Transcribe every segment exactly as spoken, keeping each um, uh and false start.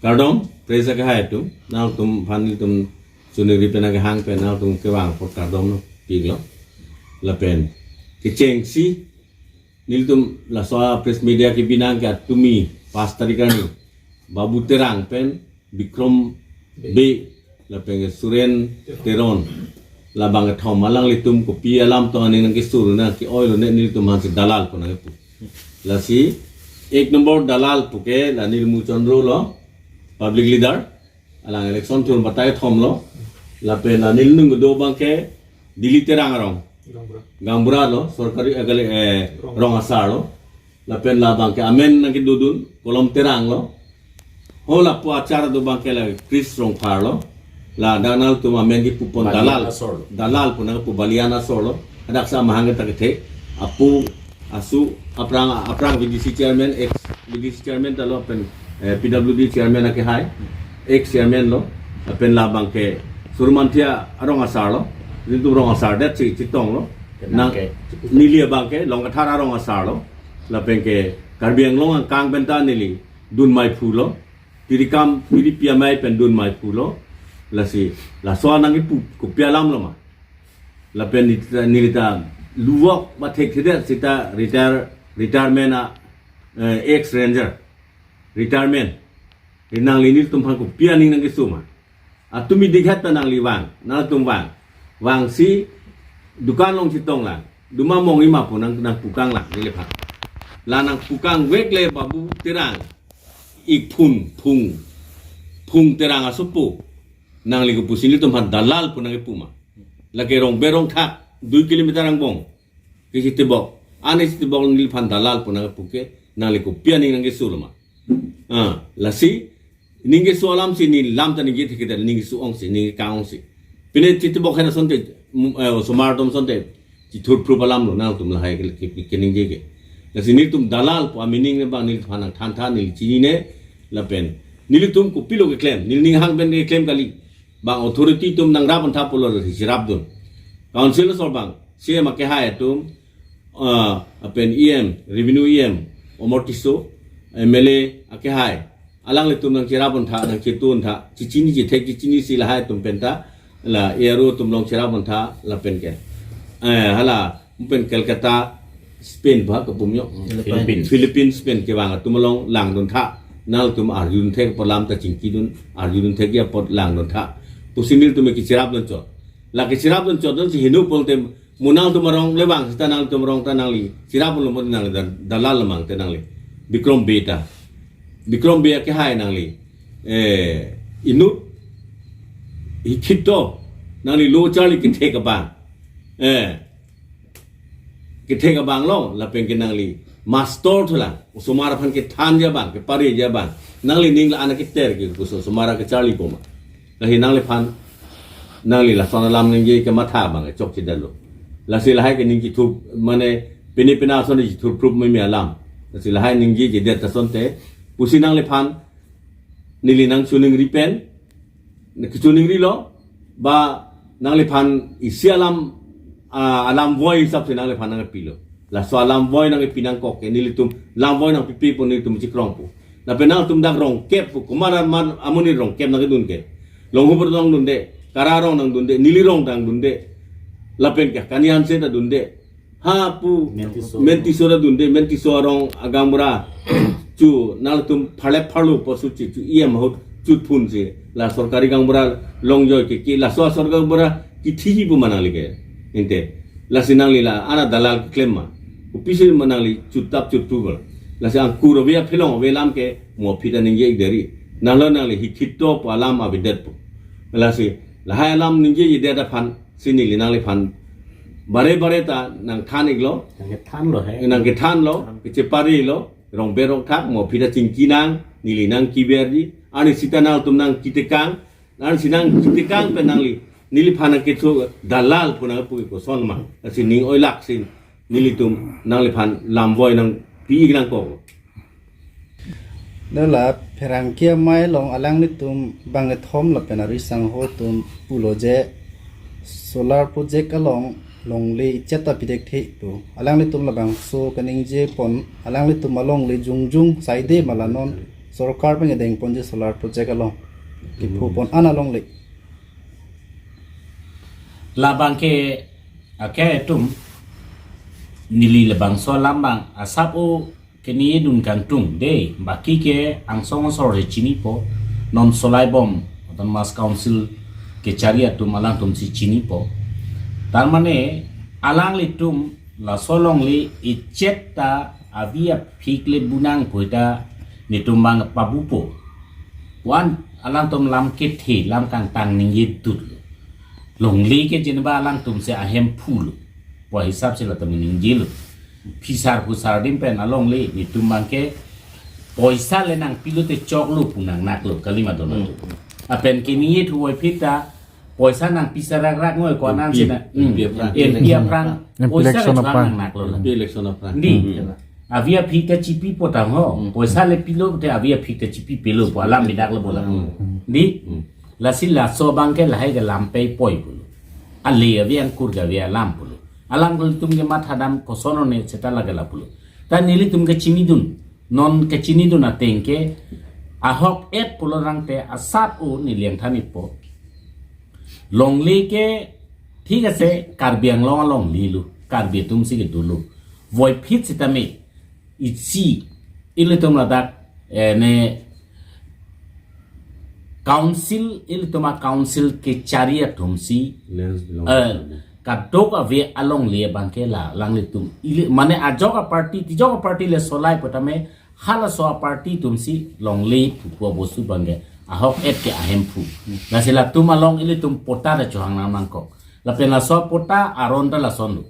Kardom, press akehai atum, nangtum aphan nelitum choningri pen akehang pen nangtum kevang apot kardom nangpilo. Lapen kechengsi nelitum laso press media kebi nang ke atumi pas tarik arni Babu Terang pen Bikrom Bey lapen ke Suren Teron, labang kethom alanglitum kopi alam tong aning nangkesur nang ke-oilo ne, nelitum aphansi dalal pu nangkepu. Lasi ek number dalal pu ke la Nilmuchon Ronglo, public leader, alang election thur batai thomlo. Lapen la neli nung do abang ke Dili Terang arong, Gaonbura. Gaonbura lo, sorkari agale, eh, Rong. Rong asar lo. Lapen labang ke amen nangkedodun Kolom Terang lo. Ho lapu achar do abang ke la Chris Rongphar lo. La dak nangtum amen kepupon Balian dalal. Asor lo. Dalal pu nangpu, Balian asor lo. Hadak sa mahang ta kethe. Apu asu aphrang, aphrang V D C chairman, ex V D C chairman ta lo pen, eh, P W D chairman akehai, ex chairman lo. Lapen labang ke Surmanthia arong asar lo. Nelitum rong asar det si chetong lo. Nang neli abang ke Longkathar arong asar lo. Lapen ke Karbi Anglong angkang pen ta neli dun mai phu lo. Tirikam, tiripi amei pen dun mai phu lo. Lasi laso nangkepu kopi alam lo ma. Lapen neli ta, neli ta luvok ba thekthedet seta retire, retirement a, eh, ex ranger. Retirement. Nangli nelitum aphan kopi aning nangkeso ma. Atumi dikhat ta nangli vang, nangtum vang. Vangsi dukan along chetong lang. Duma mong ima pu nang, nangpukang lang, neli aphan. La nangpukang vek le Babu Terang. Ikphun, phung. Phung Terang asopo. Nangli kopusi nelitum aphan dalal pu nangkepu ma. Lake Rongber Rongthak, dui kilometer angbong kechetebok. Ani chetebok neli aphan dalal pu nangkepu ke, nangli kopi aning nangkeso lo ma. Ah, lasi, ningkeso alam si, neli lam ta ningje thekthedet, ningkeso ong si, ningkang ong si. Pine chetebok hena asonte, mm, eh, osomar atum asonte chethurphrup alam lo, nangtum lahai ke, ke, ke, keningje ke. Lasi nelitum dalal pu amining ne bang neli aphan nangthantha, neli chinine, lapen nelitum kopilo keklem, neli ninghang pen keklem kali. Bang authority atum nangrap antha pulo cherapdun. Council asor bang, C M akehai atum, ah, lapen E M, Revenue E M, Omor Tisso, M L A akehai. Alanglitum nangcherap antha, nangchetun tha, chechini chethek chechini si lahai atum pen ta, la A R O atum along cherap antha, lapen ke. Eh, hala, pen Calcutta, Spain ba kapum yo. Philippines. Philippines pen kevang atum along langdun tha. Nangtum arjudun thek apot lam ta chingkidun, arjudun thek apot langdun tha. Pusi nelitum kecherapdun chot. La kecherapdun chot dun si hinu pulote mo nangtum arong le vang seta nangtum arong ta nangli cherap lo mo nangli da-, dalal mang te nangli. Bikrom Bey ta. Bikrom Bey akehai nangli. Eh, inut. Hithito. Nangli lo charli kethek abang. Eh. Kethek abang lo, lapen ke nangli master thulang, osomar aphan kethanji abang, kepareji abang. Nangli ning la-an keter ke pusi osomar kecharli pu ma. Lahai nangliphan, nangli lason alam ningje kematha abang, chokchedet lo. Lasi lahai ke ning chethup, mane, pine pine ason chethup proof meme alam. Lasi lahai ningjejedet asonte, pusi nangliphan, neli nangchoningri pen, nangchoningri lo, ba nangliphan isi alam, ah, alam voi hisap si nangliphan nangpilo. Laso alam voi nangpi nangkok ke nelitum, lam voi nangpipi pu nelitum chikrong pu. Lapen nangtum dak rong kep pu, komat amonit rong kep nangkedun ke. Longhup arong dunde, Kara arong nangdunde, neli arong nangdunde. Lapen ke, Kani Hanse ta dunde. Ha pu, Mentiso. Mentiso ta dunde, Mentiso arong a gaonbura. Chu, nangtum pharlep pharlo pu suchi, chu E M ahut, chu phun si. La sorkari gaonbura longjoi ke, ke, laso sorkari gaonbura, kithiji pu ma nangli ke. Inte. Lasi nangli la, ana dalal keklem ma. Kopisi ma nangli, chutap chutpu ba. Lasi angkur ave aphelong ave alam ke, mo aphi ta ningje ik deri. Nanglo nangli, hithito pu alam avedet pu. Lasi, lahai alam ningjejedet aphan, si neli nangliphan. Bare bare ta nangthan iklo. Nangkethan lo he. Nangkethan lo, kechepari lo, rongber rongthak, mo aphi ta chingki nang, neli nangkiberji, ani seta nangtum nangkitekang, ani si nangkitekang pen nangli, neliphan nangkecho dalal pu nangpu koson ma, asi ning oilak si, nelitum nangliphan lam voi nangpi ik nangkok. Nela pherangke amei along alanglitum bangkethom lapen ari sangho atum pulo je solar project along longle ichet ta pithekthe pu. Alanglitum labangso kaningje pon alanglitum alongle jongjong saide ma la non Sorkar pen kedeng ponji solar project along kiphu pon an alongle. Labang ke ake etum neli labangso alam abang asap o keni edun kangtung de, baki ke angsong asor he chinipo, non solai bom Autonomous Council kechari atum alangtum si chinipo. Tar mane alanglitum laso alongle ichet ta avi aphik le bunang puita netum abang pabupo. Wan alangtum lam kethe lam kangtang ningje tut lo. Longle ke jeneba alangtum si ahemphu lo. Pu ahisap si latum ningje lo. Phisar phusar adim pen alongle netum abang ke poisa le nangpilo te choklo pu nangnak lo kali ma dono. Hmm. Lapen keni thu voiphit ta poisa nangpi sarak rak ngoi ko anan si na. Hmm. N P F aphrang. N P F aphrang. Poisa ke election chuang aphrang. Nangnak lo la. N P election aphrang. Di. Hmm. Avi aphik ta chipipo tang ho. Hmm. Poisa le pilo te avi aphik ta chipi pelo pu alam bidak lo bola. Hmm. Di. Hmm. Lasi laso abang ke lahai ke lam pei poi pulo. Ale avi angkur ke avi alam pulo. Alangtum ke mathadam koson ne seta lake lapulo. Ta nelitum ke chinidun. Non ke chinidun ateng ke ahok et pulo rang te asap o neli ang than ipo. Longle ke thik ase Karbi Anglong alongle lo. Karbi atum si kedo lo. Voiphit sitame isi ilitum ladak eh, ne council ilitum a-council kechari atum si Lands belong eh, to kadokave alongle abang ke la alanglitum ili mane ajok a-party tijok a-party le solai putame halaso a-party atum si longle pupu abostu abang ke ahok et ke ahemphu. Lasi latum along ilitum pota da chohang nang nangkok. Lapen laso pota aron ta lason lo.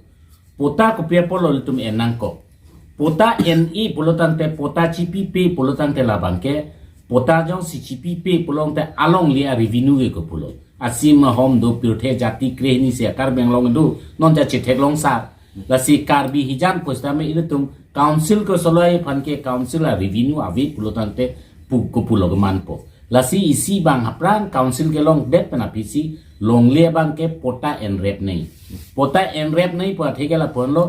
Pota kopi apotlo ilitum en nangkok. Pota en-e pulo tangte pota chipipe pulo tangte labang ke pota jongsi chipipe pulo tangte alongle a-revenue ke kopulo. Asim ahom do pirthe jati krehini si Karbi Anglong do non ja chetheklong sar. Lasi Karbi hijan pusitame ilitum council kesolai aphan ke council a-revenue ave pulo tangte pu kopulo kemanpo. Lasi isi abang aphrang council kelongdet pen aphi si longle abang ke pota enrep nei. Pota enrep nei pu athe ke lapuan lo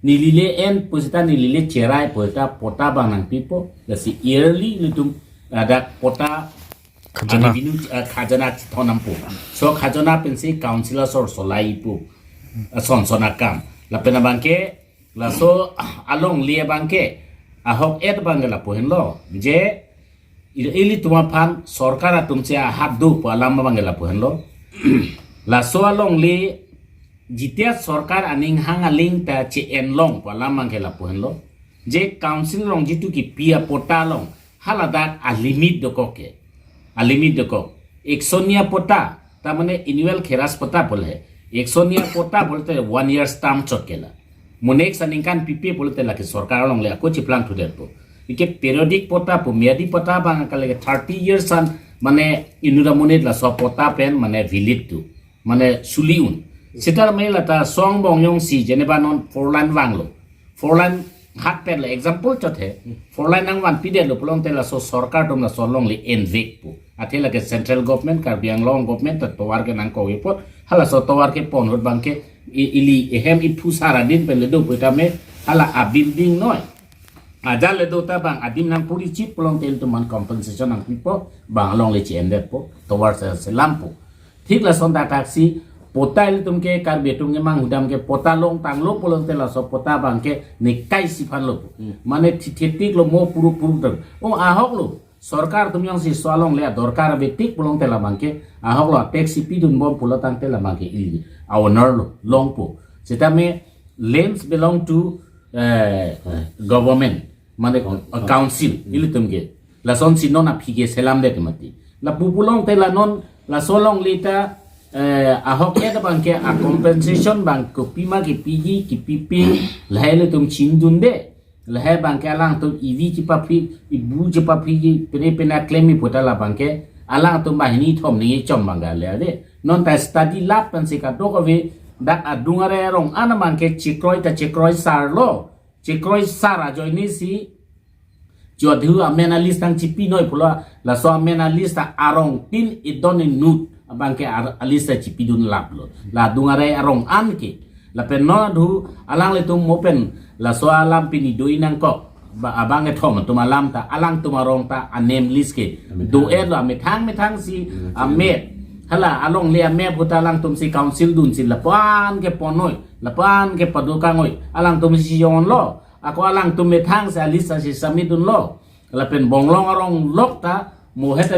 neli le en pusita neli le cherai pusita pota abang nangpipo. Lasi yearly ilitum ada pota Khajana. Revenue, eh, khajana chithon nangpo. So khajana pensi council asor solai pu. Eh, son son akam. Lapen abang ke laso alongle abang ke ahok et abang ke lapu henlo. Je il- ilitum aphan sorkar atum si ahat do pu alam abang ke lapu henlo. Laso alongle jitia sorkar aning hang aling ta che-en long pu alam abang ke lapu henlo. Je council along jitu kipi apota along haladak a-limit dokok ke. A-limit dokok. Eksonia pota, ta mane annual kheras pota pulo he. Eksonia pota pulote one year term chot ke la. Monek sa ningkan pipe pulote lake sorkar alongle ako chiplang thudet po. Ike periodic pota pu miyadi pota abang kale thirty years an mane inut amonit laso pota pen mane valid tu. Mane suli un. Seta mane lata song bong yong si jeneba non four lane vanglo. Four lane hat pen le example chot he. Four lane nangvanpidetlo pulo tangte laso sorkar atum laso alongle envek pu. Athe lake central government, Karbi Anglong government ta tovar ke nangkok apot. Halaso tovar kepon ahut abang ke i- ili ehem iphu sar adin pen le do putame hala a-building noi. Ajat le do ta abang adim nangpuri chit pulo tangte ilitum an compensation nangpipo, abang alongle che-endetpo, tovar se- selampo. Thik lason ta thaksi pota ilitum ke Karbi atum ke manghudam ke pota long tanglo pulo tangte laso pota abang ke nekai si aphan lo pu. Hmm. Mane thithetik lo mo puru puru dam. O ahok lo. Sorkar atum yong si so alongle adorkar ave tik pulo tangte labang ke ahok lo tax si pidun bom pulo tangte labang ke ili a-owner lo longpo. Sitame lands belong to eh, government. Mane council. Council ilitum ke. Lason si non aphi ke selamdet mati. Lapu pulo tangte la non laso alongle ta eh, ahok et abang ke a-compensation abang kopima kepiji kipipe lahai ilitum chindunde. Lahai abang ke alangtum ivi chipaphi, ibu chipaphi, pene pene klem iputa labang ke alangtum banghini thom ni chom abang ke le ave. Non ta study lap pensi kadokave dak adung are arong an abang ke chikroi ta chikroi sar lo. Chikroi sar ajoine si jodhu amen a-list nangchipi noi pulo laso amen a-list ta arong tin idon inut abang ke ar- a-list ta chipidun lap lo. La adung are arong an ke. Lapen non adhu alanglitum mo pen laso alam pini doi nangkok. ba abang kethom atum alam ta, alangtum arong ta a name list ke Amethang. Do-et lo, amethang methang si Hmm, a map. Hala alongle a map ahut ta alangtum si council dun si lapuan ke ponnoi, lapuan ke pado kangoi, alangtum si yon lo. Ako alangtum methang si a list si submit dun lo. Lapen Bonglong arong lok ta mohet